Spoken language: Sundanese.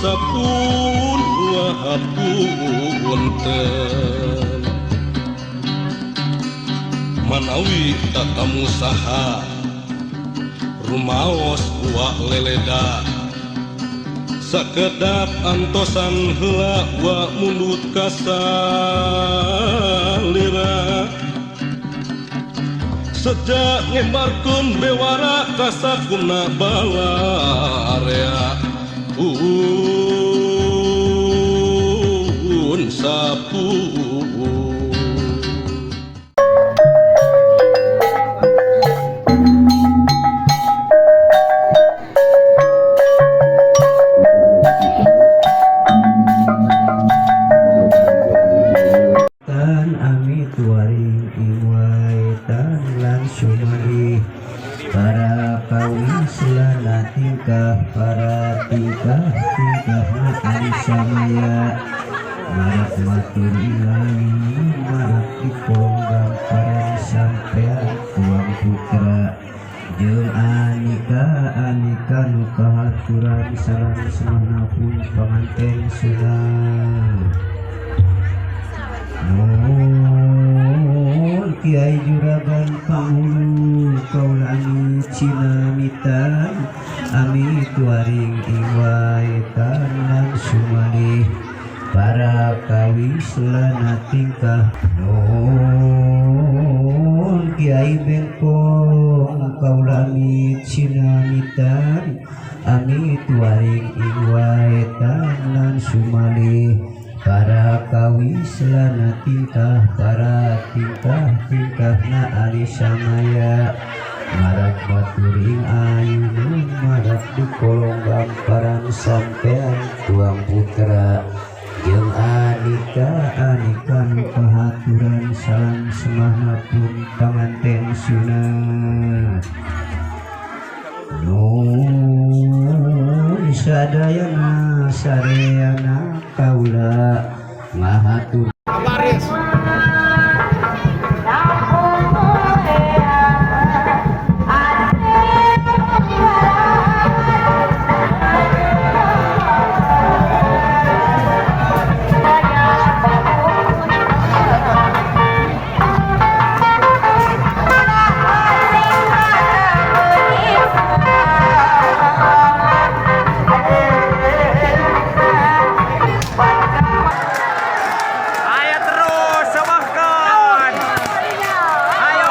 Sapun wahapunten manawi tatamu saha rumaos wa leleda sakedap antosan heula wa mundut kasalira sejak ngembarkeun bewara kasakumna balarea un sapu. Tan amit waring iwaitan lan sumali para kawislana tingkah para tingkah tingkah ali samaya marak matur ilahi marak diponggam para sampean tuang putra jeung anika anika nu kahaturan salam semanapun panganten sunah. Nuhun Kiai Juragan Panghulu kaula ami cinamitan amit waring iwaitan lan sumalih para kawislana tingkah. Nuhun Kiai Bengkong kaula ami cinamitan amit waring iwaitan lan sumalih para kawislana tingkah para tingkah tingkahna ali samaya marak baturing ayunun marak dikolong gamparan sampean tuang putra jeung anika anika nu kahaturan salam semahna pun panganten sunat. Nuhun sadayana sareana kaula ngahatur. Ayo terus sembahkan. Ayo.